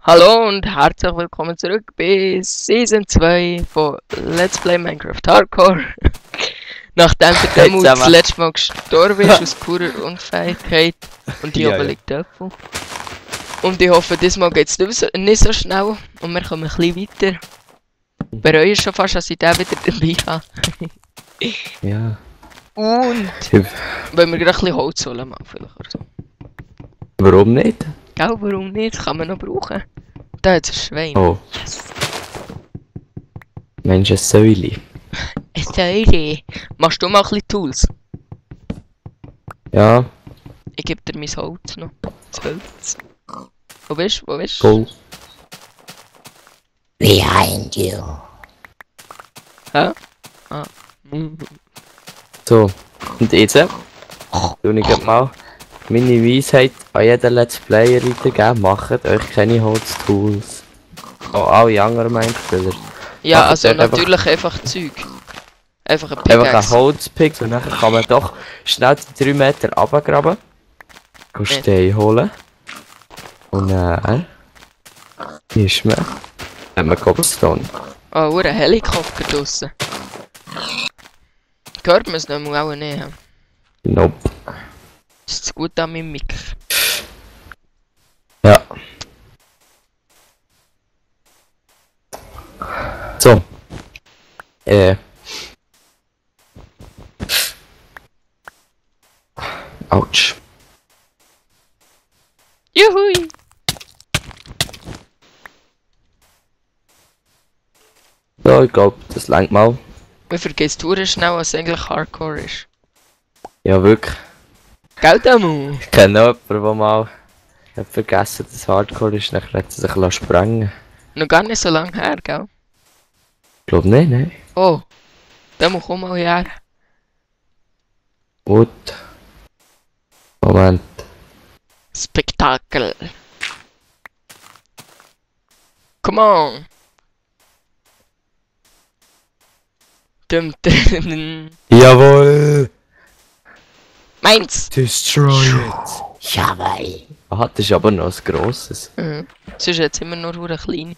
Hallo und herzlich willkommen zurück bei Season 2 von Let's Play Minecraft Hardcore. Nachdem der Demo das letzte Mal gestorben ist aus purer Unfähigkeit und hier oben liegt der Apfel. Und ich hoffe, diesmal geht es nicht so schnell und wir kommen ein bisschen weiter. Bereue schon fast, dass ich den wieder dabei habe. Ja. Und wenn wir gerade ein bisschen Holz holen, mal vielleicht oder so. Warum nicht? Gell, warum nicht? Das kann man noch brauchen. Da hat es ein Schwein. Oh. Mensch, ein Säuli. Ein Säule. Machst du mal ein bisschen Tools? Ja. Ich gebe dir mein Holz noch. Das Holz. Wo bist du? Wo bist du? Behind you. Hä? Ah. So. Und jetzt tue ich mal meine Weisheit an jeden Let's Player weitergeben. Macht euch keine Holztools. Oh, alle anderen Minecraft-Spieler. Ja, also natürlich einfach Zeug. Einfach ein Pickaxe. Einfach ein Holzpick und dann kann man doch schnell die 3 Meter runtergraben. Stein holen. Und dann ist man. Haben wir Cobblestone. Oh, ein Helikopter draussen. Hört man es nicht mehr auch nicht. Nope. Das ist gut an meinem Mic. Ja. So. Autsch. Juhui! So, ich glaube, das langt mal. Man vergisst schnell, was eigentlich Hardcore ist. Ja, wirklich. Gell, Demo? Ich kenne noch jemanden, der mal hat vergessen, dass Hardcore ist, dann hat er sich sprengen. Noch gar nicht so lange her, gell? Ich glaube nicht, nein. Oh, Demo, komm mal her. Gut. Moment. Spektakel. Come on. Dum, dum. Jawohl! Meins! Destroy it! Jawohl. Ah, das ist aber noch ein grosses. Sonst jetzt immer nur eine kleine.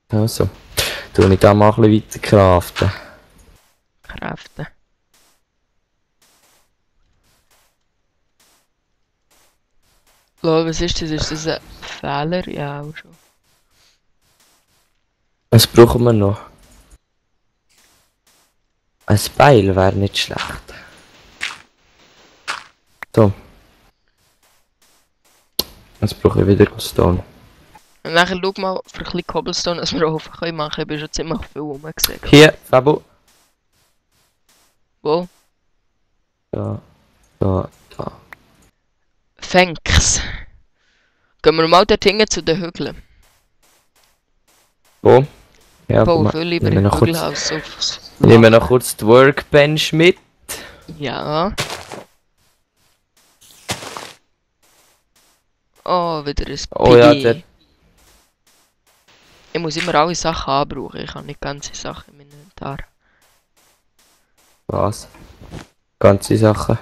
Also. Tue ich da mal ein bisschen weiter craften. Kräfte. Lol, was ist das? Ist das ein Fehler? Ja, auch schon. Was brauchen wir noch? Ein Beil wäre nicht schlecht. So. Jetzt brauche ich wieder Cobblestone. Und nachher schau mal für ein bisschen Cobblestone, dass wir auch machen können. Ich bin schon ziemlich viel rumgesehen. Hier, Fabu. Wo? Da. Da. Da. Thanks. Gehen wir mal dort hinten zu den Hügeln. Wo? Ja, Wo viel lieber im kurz, Hügelhaus. nehmen wir noch kurz die Workbench mit. Ja. Oh, wieder ein Piggy. Oh ja, der. Ich muss immer alle Sachen anbrauchen. Ich habe nicht ganze Sachen in meinem Inventar. Was? Ganze Sachen.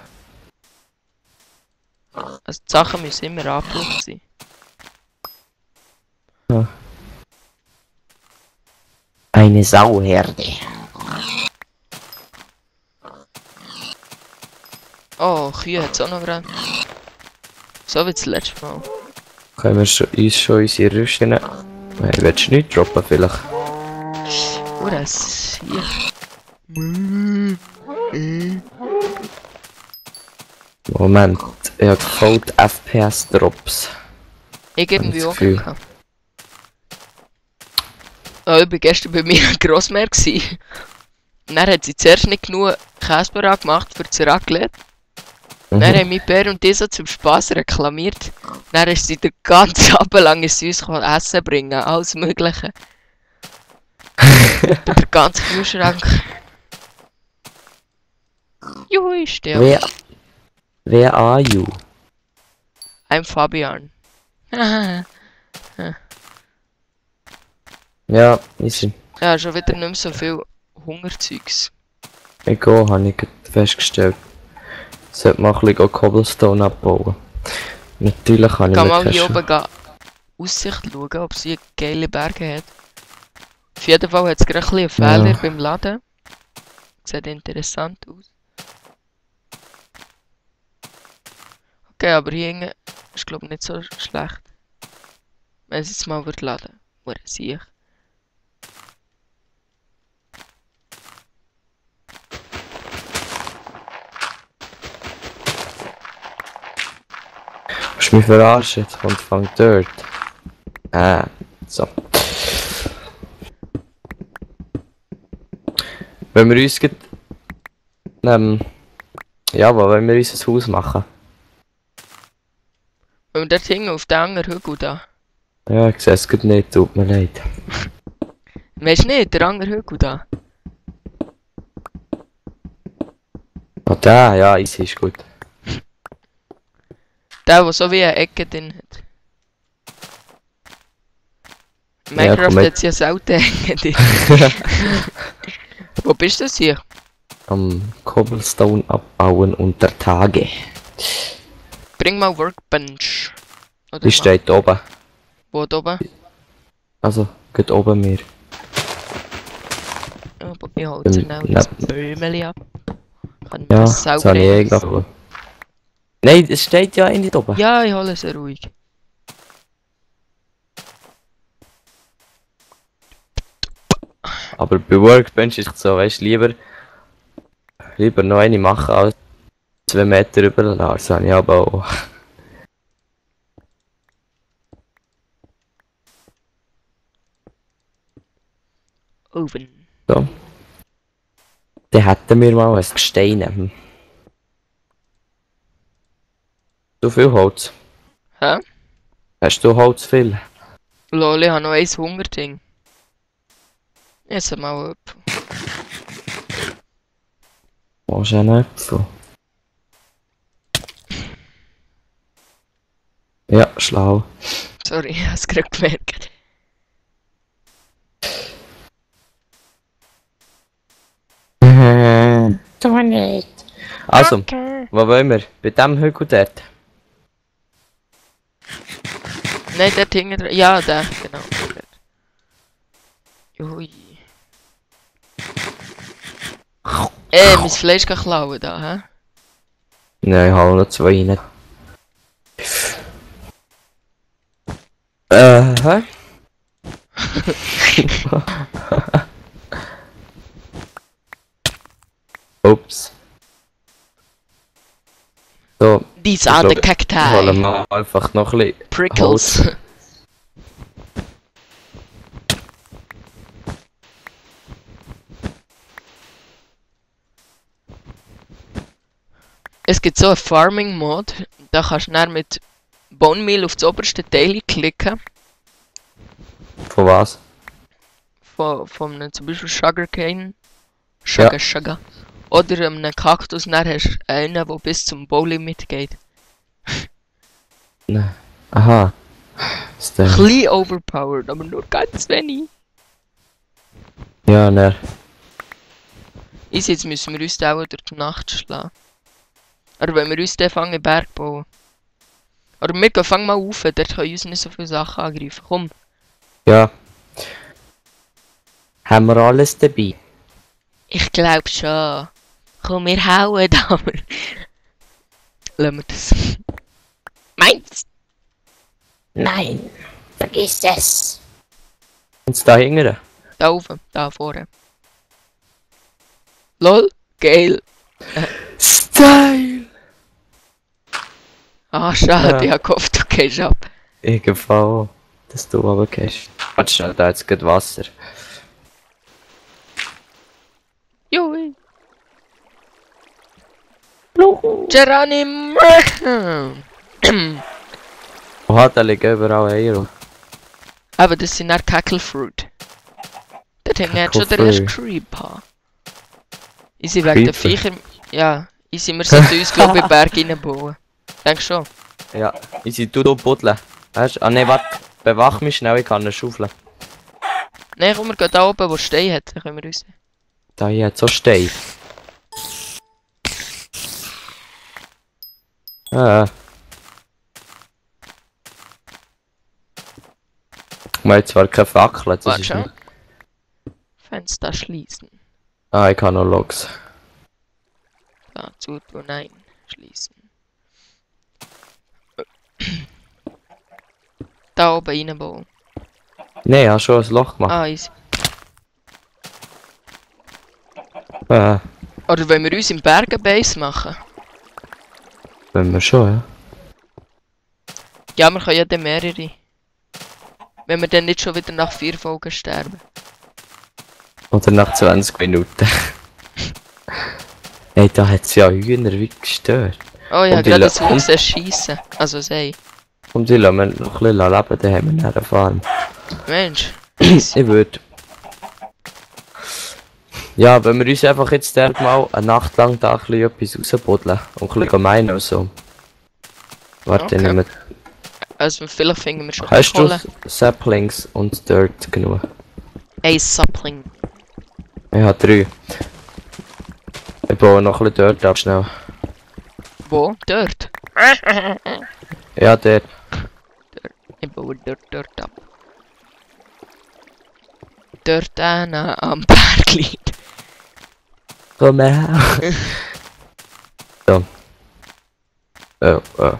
Also die Sachen müssen immer angebraucht sein. Ja. Eine Sauherde. Oh, Kühe hat es auch noch gerade. So wie das letzte Mal. Können wir uns schon unsere Rüste nehmen? Nein, willst du nicht droppen vielleicht? Oh, das hier. Moment, ich habe voll die FPS-Drops. Ich gebe mir auch Gefühl. gehabt. Oh, ich war gestern bei mir ein Grossmeer. Und dann hat sie zuerst nicht genug Käsebrot gemacht für das Raclette. Dann haben mein Bär und die so zum Spass reklamiert. Dann ist sie den ganzen Abend lang ins Haus Essen bringen, alles Mögliche. Der ganze Kühlschrank. Juhu, ich stehe. Wer are you? I'm Fabian. Ja, easy. Ja, schon wieder nicht mehr so viel Hungerzeugs. Ich gehe, habe ich festgestellt. Sollte mal ein bisschen Cobblestone abbauen. Natürlich kann ich Kann mit mal hier Cash- oben Aussicht schauen, ob sie geile Berge hat. Auf jeden Fall hat es gerade ein bisschen einen Fehler beim Laden. Sieht interessant aus. Okay, aber hier hinten ist glaube ich nicht so schlecht. Wenn es jetzt mal wird laden. Wo sehe ich? Hast du mich verarscht? Jetzt kommt von dort. So. Wenn wir uns ja, aber wenn wir uns ein Haus machen. Wenn wir dort hinten auf den anderen Hügel da. Ja, ich sehe es gut nicht, tut mir leid. Weißt du nicht, der andere Hügel da? Oh, der, ja, easy ist gut. Der so wie eine Ecke drin hat. Ja, komm Minecraft mit. hat ja selten Ecken drin. Wo bist du hier? Am Cobblestone abbauen unter Tage. Bring mal Workbench. Oder Die steht oben. Wo da oben? Also, geht oben mir. Ich hol schnell das Böhmeli ab. Kann Ja, mir das sauber habe ich rein. gedacht. Nein, es steht ja nicht oben. Ja, ich hole es ruhig. Aber bei Workbench ist es so, weißt du, lieber noch eine machen als 2 Meter überlassen. Das habe ich aber auch. Oven. So. Dann hätten wir mal ein Gestein. So viel Holz. Hä? Hast du Holz viel? Lol, ich habe noch ein Hungerding. Jetzt mal ab. Machst du einen Äpfel? Ja, schlau. Sorry, ich habe es gerade gemerkt. Du nicht. Also, Okay. wo wollen wir? Bei dem Hügel dort? Nein, dort hinten dran. Ja, der, genau. Ui. Mein Fleisch kann klauen da, hä? Nein, ich habe noch 2 rein. Hä? Ups. So, These are the holen cacti. wir einfach noch ein bisschen Prickles. Es gibt so einen Farming-Mod, da kannst du dann mit Bone Meal auf das oberste Teil klicken. Von was? Von einem zum Beispiel Sugarcane. Sugar. Oder einem Kaktus, dann hast du einen, der bis zum Bowlimit geht. Nein. Aha. Was Ein denn? bisschen overpowered, aber nur ganz wenig. Ja, ne. Jetzt müssen wir uns den auch durch die Nacht schlagen. Aber wenn wir uns den fangen, Berg bauen. Oder wir gehen, fang mal auf, dort können uns nicht so viele Sachen angreifen. Komm. Ja. Haben wir alles dabei? Ich glaube schon. Komm, wir hauen da. Lassen wir das. Meins! Nein, vergiss es. Und da hinten? Da oben, da vorne. Lol, geil. Style! Ah, schade, Ja. ich hab gehofft, du gehst ab. Ich gefällt, dass du aber gehst. Warte schnell, da jetzt geht Wasser. Jui. Geronimo! Oha, da liegen überall Eier. Aber das sind auch Cacklefruit. Dort hängt jetzt schon der erste Creeper. Easy wegen der Creeper? Viecher. Ja, easy, wir sollten uns glaube ich in den Berg reinbauen. Denk schon. Ja, ich sehe du buddeln. Weißt du? Ah ne, warte. Bewach mich schnell, ich kann eine Schaufel. Nein, komm, wir gehen da oben, wo Stein hat, dann können wir uns. Da hier hat so Stein. Wir haben zwar keine Fackel, das Warte ist schon. nicht... Fenster schließen. Ah, ich habe noch Logs. Da, zutun, nein. Schließen. Da oben reinbauen. Nein, ich habe schon ein Loch gemacht. Ah, easy. Oder wenn wir uns im Bergenbase machen? Wenn wir schon, ja. Ja, wir können ja dann mehrere. Wenn wir dann nicht schon wieder nach 4 Folgen sterben. Oder nach 20 Minuten. Ey, da hat es ja Hühner wie gestört. Oh ja, Und die gerade das La- Haus schiessen. Also sei. Und die lassen wir noch ein bisschen leben, dann haben wir eine Farm. Mensch. Ich würde... Ja, wenn wir uns einfach jetzt dort mal eine Nacht lang da ein bisschen etwas rausbuddeln und ein bisschen meinen und so. Warte, Okay. nehmen wir... Also vielleicht finden wir schon Hast du Kohle. Saplings und Dirt genug? Ein Sapling. Ich habe 3. Ich baue noch ein bisschen Dirt ab, schnell. Wo? Dort. Ja, dort. Ich baue dort ab. Dort am Berg liegt. Komm her. So. Oh.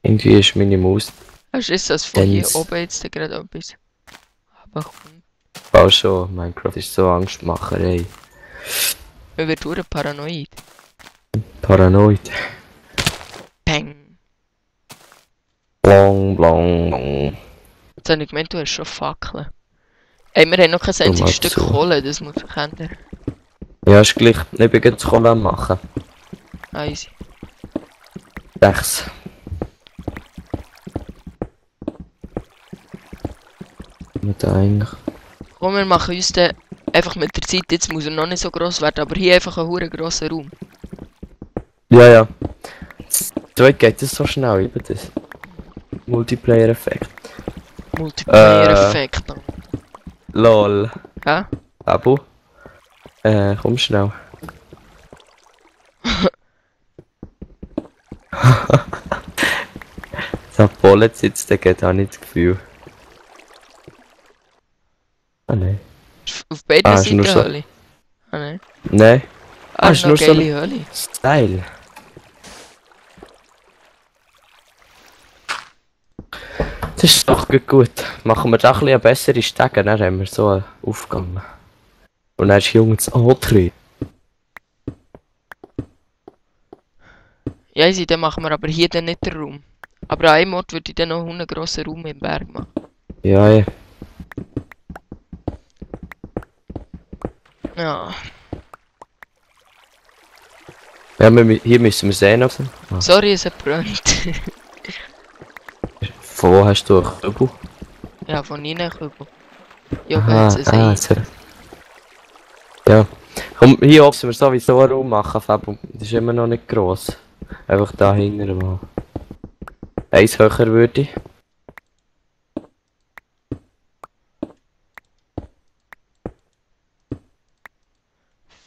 Irgendwie ist meine Maus... Hast du das von hier Dance. oben jetzt gerade etwas? Aber komm. Auch schon, Minecraft ist so Angstmacherei. Man wird nur paranoid. Paranoid. Peng. Blong, blong, blong. Jetzt habe ich gemeint, du hast schon Fackeln. Ey, wir haben noch kein einziges mal Stück zu. Kohle, das muss ich ändern. Ja, ist gleich. Ich bin jetzt Kohle am machen. Ah, easy. 6. Mit eigentlich. Komm, wir machen uns den einfach mit der Zeit, jetzt muss er noch nicht so gross werden, aber hier einfach ein hure grosser Raum. Ja. So geht das so schnell über das. Multiplayer-Effekt. Multiplayer-Effekt. LOL. Ja? Abu. Komm schnell. So, Bullet sitzt, der geht auch nicht das Gefühl. Ah, nein. Auf beiden Ah, ist Seiten nur so- Höhle. Ah, nein. Nein. Ah, ist ist noch nur so geile Höhle. Style. Das ist doch gut. Machen wir doch ein bisschen bessere Stege, dann haben wir so einen Aufgang. Und dann ist Jungs A3. Ja, easy, dann machen wir aber hier dann nicht den Raum. Aber an einem Ort würde ich dann noch einen grossen Raum im Berg machen. Ja, ja. Ja. Ja, hier müssen wir sehen. Also. Ah. Sorry, es hat gebrannt. Von wo hast du einen Kübel? Ja, von innen Kübel. Ja, Ah, jetzt ist es so. Ja. Komm, hier oben müssen wir sowieso einen Raum machen, Fabio. Das ist immer noch nicht gross. Einfach da hinten mal. Eins höher würde ich.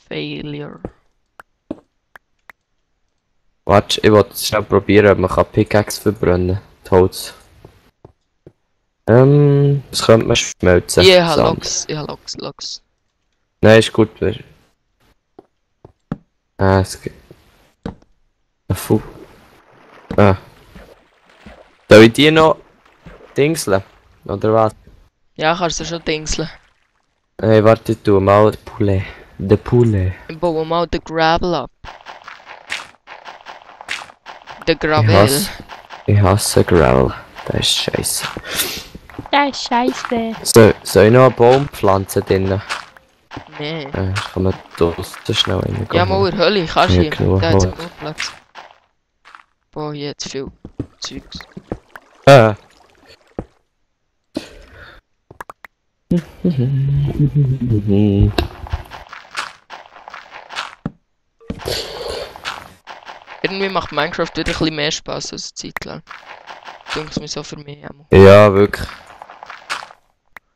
Failure. Warte, ich wollte es schnell probieren, ob man kann Pickaxe verbrennen. Die Holz. Das könnte man schmelzen. Ich habe Sand. Loks, ich habe Loks. Nein, ist gut. Es gibt... Fu. Ah. Soll ich die noch dingseln? Oder was? Ja, kannst du schon dingseln. Hey, warte, ich tu mal den Poulet. Den Poulet. Ich baue mal den Gravel ab. Den Ich Gravel. hasse Gravel. Das ist scheiße. Das ist scheiße. Soll ich noch einen Baum pflanzen drinnen? Nee. Ich kann man draussen schnell reingehen. Ja, mal in der Hölle, kannst du Ja, hier. genug Da hat es Holz. genug Platz. Boah, hier jetzt viel Zeugs. Ah. Irgendwie macht Minecraft wieder ein bisschen mehr Spaß als eine Zeit lang. Denke mir so für mich auch. Ja, wirklich.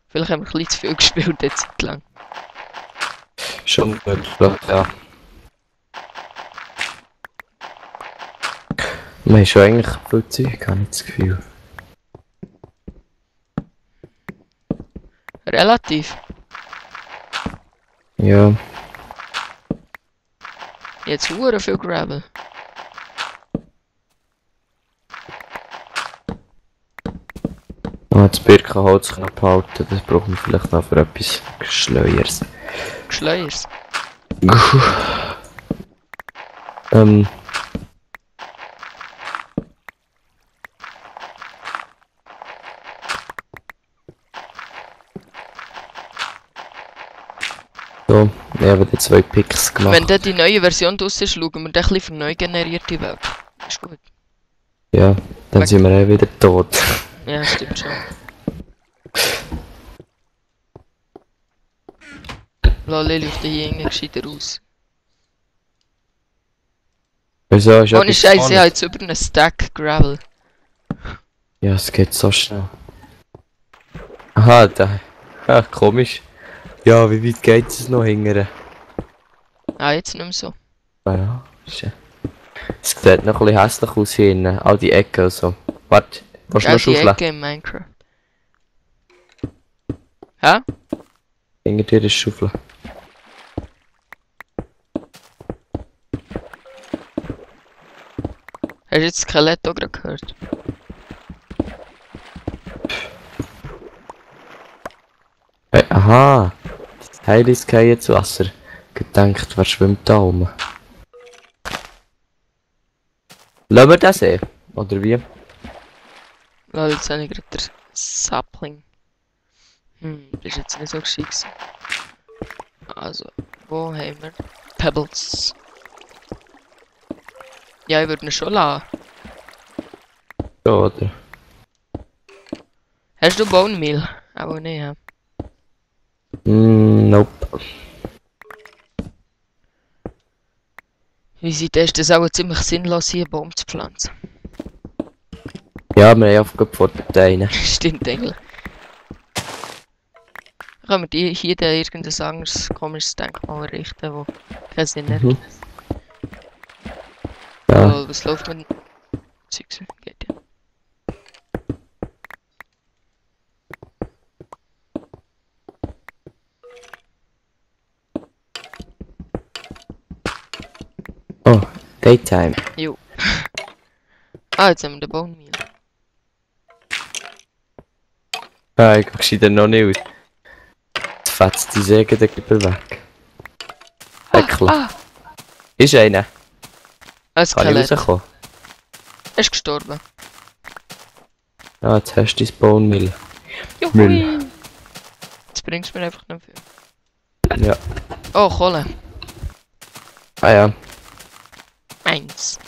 Vielleicht haben wir ein bisschen zu viel gespielt eine Zeit lang. Schon wirklich, ja. Man ist schon eigentlich viel Zeug, habe ich das Gefühl. Relativ. Ja. Jetzt hure viel Gravel. Das Birkenholz knapp halten, das brauchen wir vielleicht noch für etwas Geschleuers. Geschleiers. So, ich habe die 2 Picks gemacht. Wenn dann die neue Version draus ist, schauen wir dann ein bisschen für neu generierte Welt. Ist gut. Ja, dann sind wir wieder tot. Ja, stimmt schon. Lol, läuft hier irgendwie gescheiter aus. Wieso? Ist Ohne etwas Scheiße, ich spannend? habe jetzt über einen Stack Gravel. Ja, es geht so schnell. Aha, da. Ja, komisch. Ja, wie weit geht es noch hingern? Ah, jetzt nicht mehr so. Ah ja, schön. Es sieht noch ein bisschen hässlich aus hier innen. All die Ecken und so. Warte, willst du noch Die schaufeln? Ecke in Minecraft. Hä? Hinter dir ist Schaufeln. Hast du jetzt das Skelett auch gerade gehört? Hey, aha! Das Teil ist kein ins Wasser. Gedenkt, wer schwimmt da oben? Lassen wir das sehen? Oder wie? Lol, jetzt habe ich gerade den Sapling. Das ist jetzt nicht so gescheit gewesen. Also, wo haben wir? Pebbles. Ja, ich würde ihn schon lassen. Ja, oder? Hast du Bone Meal? Auch nicht, ja. Nope. Wie sieht das? Das ist auch ziemlich sinnlos, hier einen Baum zu pflanzen. Ja, wir haben aufgefordert einen. Stimmt eigentlich. Können wir die hier dann irgendein anderes komisches Denkmal errichten, wo keinen Sinn hat? Ja. Oh, was läuft mit dem Zeugs? Geht ja. Oh, Daytime. Jo. Ah, jetzt haben wir den Bone Meal. Ah, ich sieht er noch nicht aus. Jetzt fetzt die Säge den Gipfel weg. Heckler. Ist einer? Ein Kann ich Skelett. rauskommen? Er ist gestorben. Ah, jetzt hast du dein Bone Meal. Juhui! Jetzt bringst du mir einfach noch viel. Ja. Oh, Kohle. Ah ja. 1.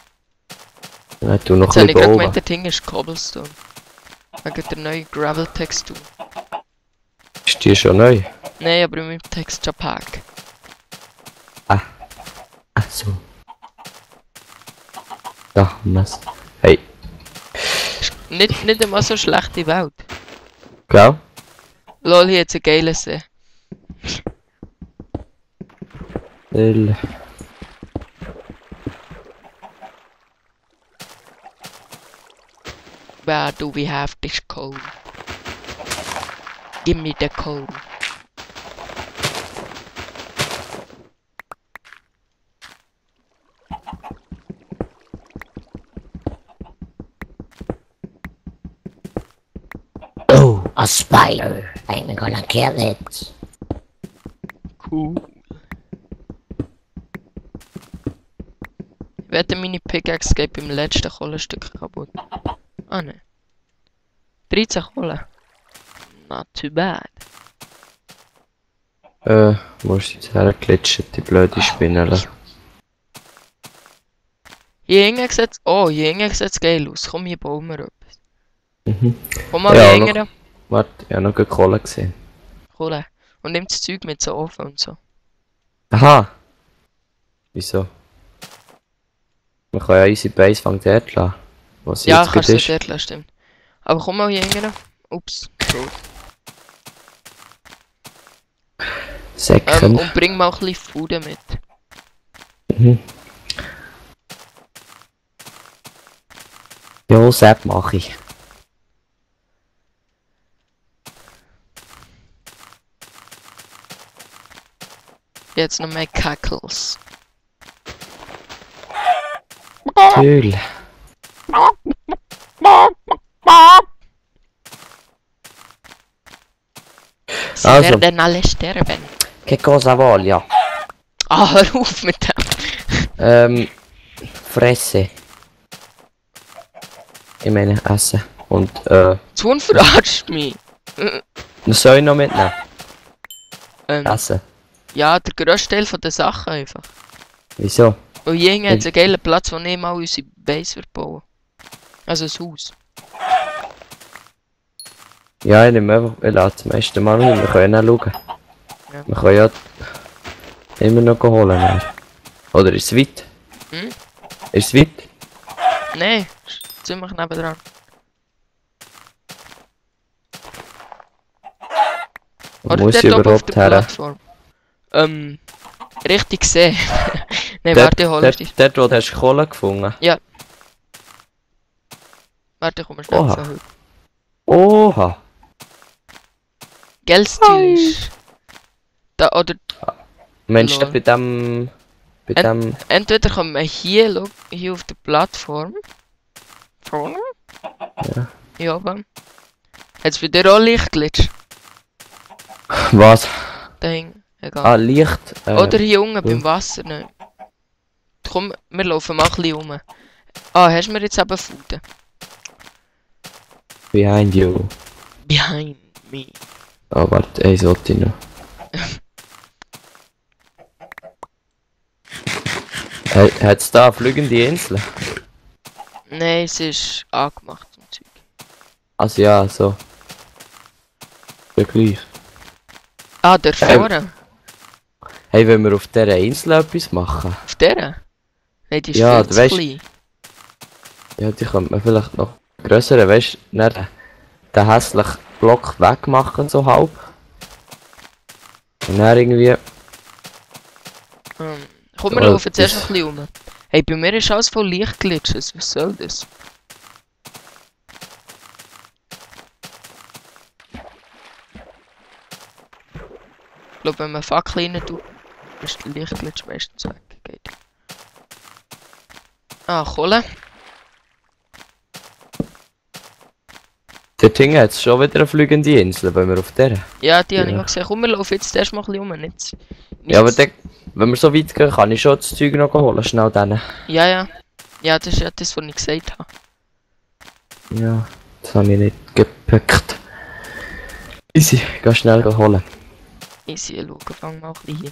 Ja, tu noch Jetzt ein habe ich gerade bisschen gemeint, bauen. der Ding ist Cobblestone. Wegen der neuen Gravel-Textur. Ist die schon neu? Nein, aber mit dem Texture Pack. Ach so. Ja, was? Hey. Nicht einmal so schlechte Welt. Gell? Lol, hier jetzt ein geiler See. Weil... Where do we have this coal? Give me the coal. Oh, a spider. I'm gonna kill it. Cool. Ich wette, meine Pickaxe geht beim letzten Kohlenstück kaputt. Ah ne. 13 Kohle. Not too bad. Wo ist jetzt hergeklitscht, die blöde Spinne? Hier hinten sieht's... Oh, hier hinten sieht's geil aus. Komm, hier bauen wir etwas. Mhm. Komm mal Ja, hier hinten. Warte, ich habe noch keine Kohle gesehen. Kohle. Und nimm das Zeug mit so Ofen und so. Aha! Wieso? Man kann ja unsere Base von dort lassen. Was Ja, jetzt kannst gut du ist. dort lassen, stimmt. Aber komm mal hier hinten. Ups. Gut. Second. Und bring mal ein bisschen Food mit. Mhm. Ja, Sepp mache ich. Jetzt noch mehr Cackles. Toll. Sie Also. werden alle sterben. Che cosa voglio? Ah, hör auf mit dem. Fresse. Ich meine, essen. Und, Zun verarscht mich. was soll ich noch mitnehmen? Ähm, Essen. ja, der grösste Teil von den Sachen einfach. Wieso? Und Jing hat einen geilen Platz, wo ich mal unsere Base wird bauen. Also ein Haus. Ja, ich nehme einfach, ich lasse zum ersten Mal hin, wir können ja schauen. Ja. Wir können ja immer noch holen. Dann. Oder ist es weit? Hm? Ist es weit? Nein, ziemlich nebendran. Wo Oder muss ich dort oben auf überhaupt der her? Plattform. Richtig sehen. Nein, Dort, warte, hol ich dich. dort, wo du hast Kohle gefunden. Warte, komm schnell Oha. von heute. Oha! Geldstil ist... Da, oder Mensch, Lol. bei dem... Bei dem... entweder kommt man hier, schau, hier auf der Plattform. Vorne? Ja. Ja, oben. Hat's bei dir auch Lichtglitch? Was? Ding, egal. Ah, Licht. Oder hier unten ja. beim Wasser, ne? Komm, wir laufen mal ein bisschen rum. Ah, hast du mir jetzt eben Food? Behind you. Behind me. Oh, warte, eins wollte ich noch. Hat's da fliegende Inseln? Nein, es ist angemacht und Zeug. Also ja, so. Ja, gleich. Ah, der vorne. Hey, wenn wir auf dieser Insel etwas machen? Auf der? Nein, die ist Ja, viel du zu weißt- klein. Ja, die könnte man vielleicht noch grösseren, weißt du, nicht den hässlichen Block wegmachen, so halb. Und dann irgendwie... Komm, wir Oh, laufen zuerst das- noch ein bisschen rum. Hey, bei mir ist alles voll Lichtglitches. Was soll das? Ich glaube, wenn man Fackel rein tut, ist der Lichtglitch meistens weg. Geht. Ah, Kohle. Dort hinten hat's schon wieder eine fliegende Insel, wenn wir auf der... Ja, die habe ich Ja. noch gesehen. Komm, wir laufen jetzt erst mal ein bisschen rum. Nicht, Ja, aber dann, wenn wir so weit gehen, kann ich schon das Zeug noch holen, schnell dann. Ja, ja. Ja, das ist ja das, was ich gesagt habe. Ja, das habe ich nicht gepackt. Easy, geh schnell holen. Easy, schauen, fang mal ein bisschen hier.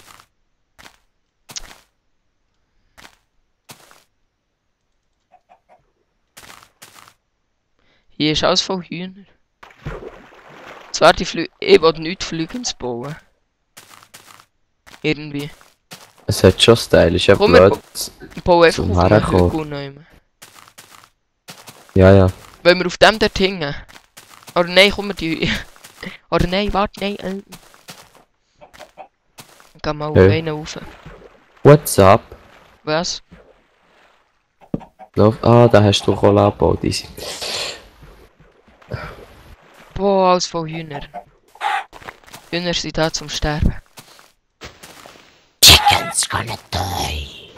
Hier ist alles voll Hühner. Zwar die ich will nichts Flügens bauen. Irgendwie. Es hat schon Style, ist ja Komm, wir blöd. Ich baue einfach Zum auf einem Herkommen. Hügel nehmen. Ja, ja. Wenn wir auf dem dort hingen. Oder nein, komm wir die... Oder nein, warte, nein. Geh mal auf Ja. einen rauf. What's up? Was? Lauf. Ah, da hast du Kohle abgebaut, easy. Boah, alles voll Hühner. Hühner sind da zum Sterben. Chickens gonna die.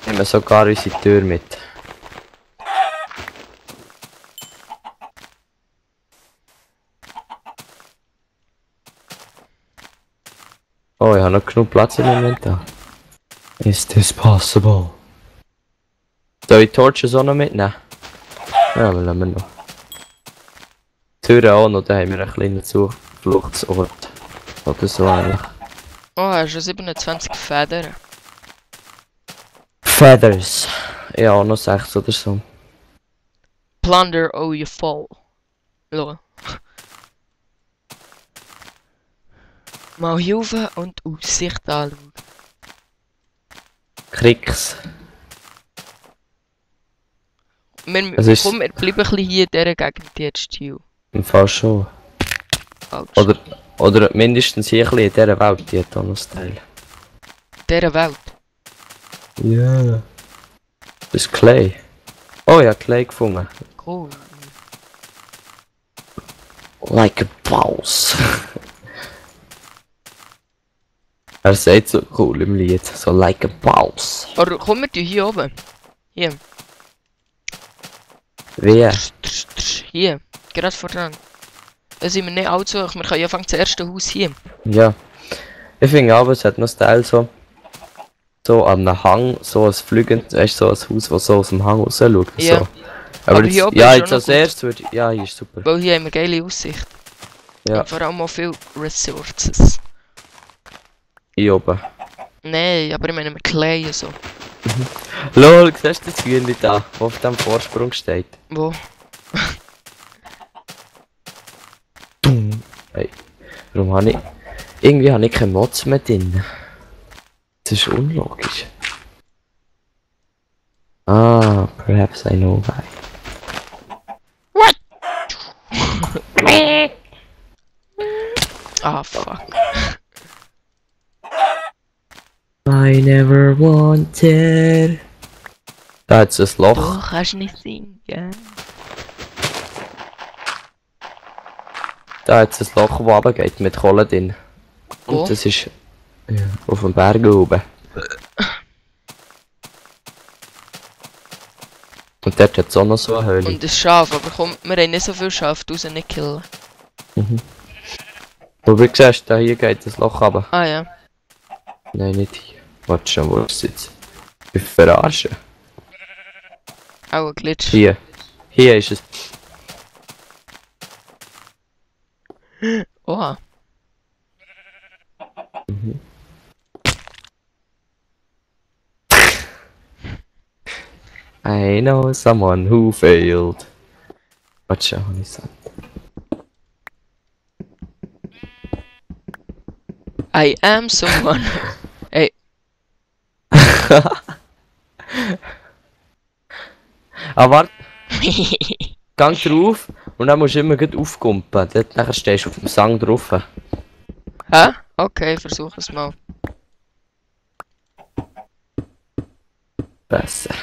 Nehmen wir sogar unsere Tür mit. Oh, ich habe noch genug Platz im Moment da. Is this possible? Soll ich die Torches auch noch mitnehmen? Ja, wir nehmen noch. Die Türen auch noch, da haben wir einen kleinen Zufluchtsort. Oder so eigentlich. Oh, hast du 27 Federn? Feathers. Ja, auch noch 6 oder so. Plunder, oh you fall. Lol. Mal hier rauf und Aussicht anschauen. Kriegs. Wir, Es ist- komm, wir bleiben ein bisschen hier in dieser Gegend jetzt hier. Im Fall schon. Falsch. Oder mindestens hier ein bisschen in dieser Welt, die hat auch noch Style. In dieser Welt. Ja. Das ist Clay. Oh ja, Clay gefunden. Cool. Like a boss. Er sagt so cool im Lied, so like a boss. Oder komm, wir tun hier oben. Hier. Wie? Hier. Gerade vor dran. Da sind wir nicht allzu hoch. Wir können ja fangen das erste Haus hier. Ja. Ich finde aber, es hat noch Style so. So an einem Hang, so ein flügend, weißt du, so ein Haus, das so aus dem Hang raus schaut. Ja. So. Aber hier jetzt, oben ja, ist jetzt schon als noch gut. erstes würde ich. Ja, hier ist super. Weil hier haben wir geile Aussicht. Ja, Und vor allem auch viel Resources. hier oben. Nein, aber ich meine mit Clay und so. Lol, siehst du das Hühnchen da, das auf dem Vorsprung steht? Wo? Hey, warum habe ich... Irgendwie habe ich keine Mods mehr drin. Das ist unlogisch. Ah, perhaps I know why. Ah, fuck. I never wanted... Da hat es ein Loch. Du kannst nicht singen. Da hat es ein Loch, das runtergeht mit Kohle drin. Wo? Und das ist... Ja, auf dem Berg oben. Und dort hat es auch noch so eine Höhle. Und das Schaf, aber komm, wir haben nicht so viel Schaf, du sie nicht killen. Aber wie siehst du, da hier geht das Loch runter. Ah ja. Nein, nicht hier. Warte schon, wo ist es jetzt? Ich verarsche. Auch ein Glitch. Hier. Hier ist es. Oha. I know someone who failed. Warte schon, was ich gesagt. I am someone. Ey, Ah, warte. Gang drauf und dann musst du immer gut aufkumpen. Dort nachher stehst du auf dem Sang drauf. hä? Okay, versuch es mal. Besser.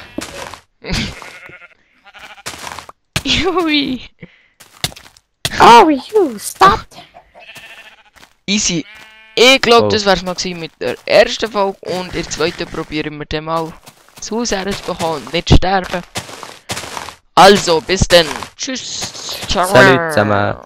Jui. Oh, you stopped. Easy. Ich glaube, Oh. das wär's mal gewesen mit der ersten Folge und in der zweiten probieren wir dann mal das Haus herzubekommen und nicht sterben. Also, bis dann. Tschüss. Ciao. Salut zusammen.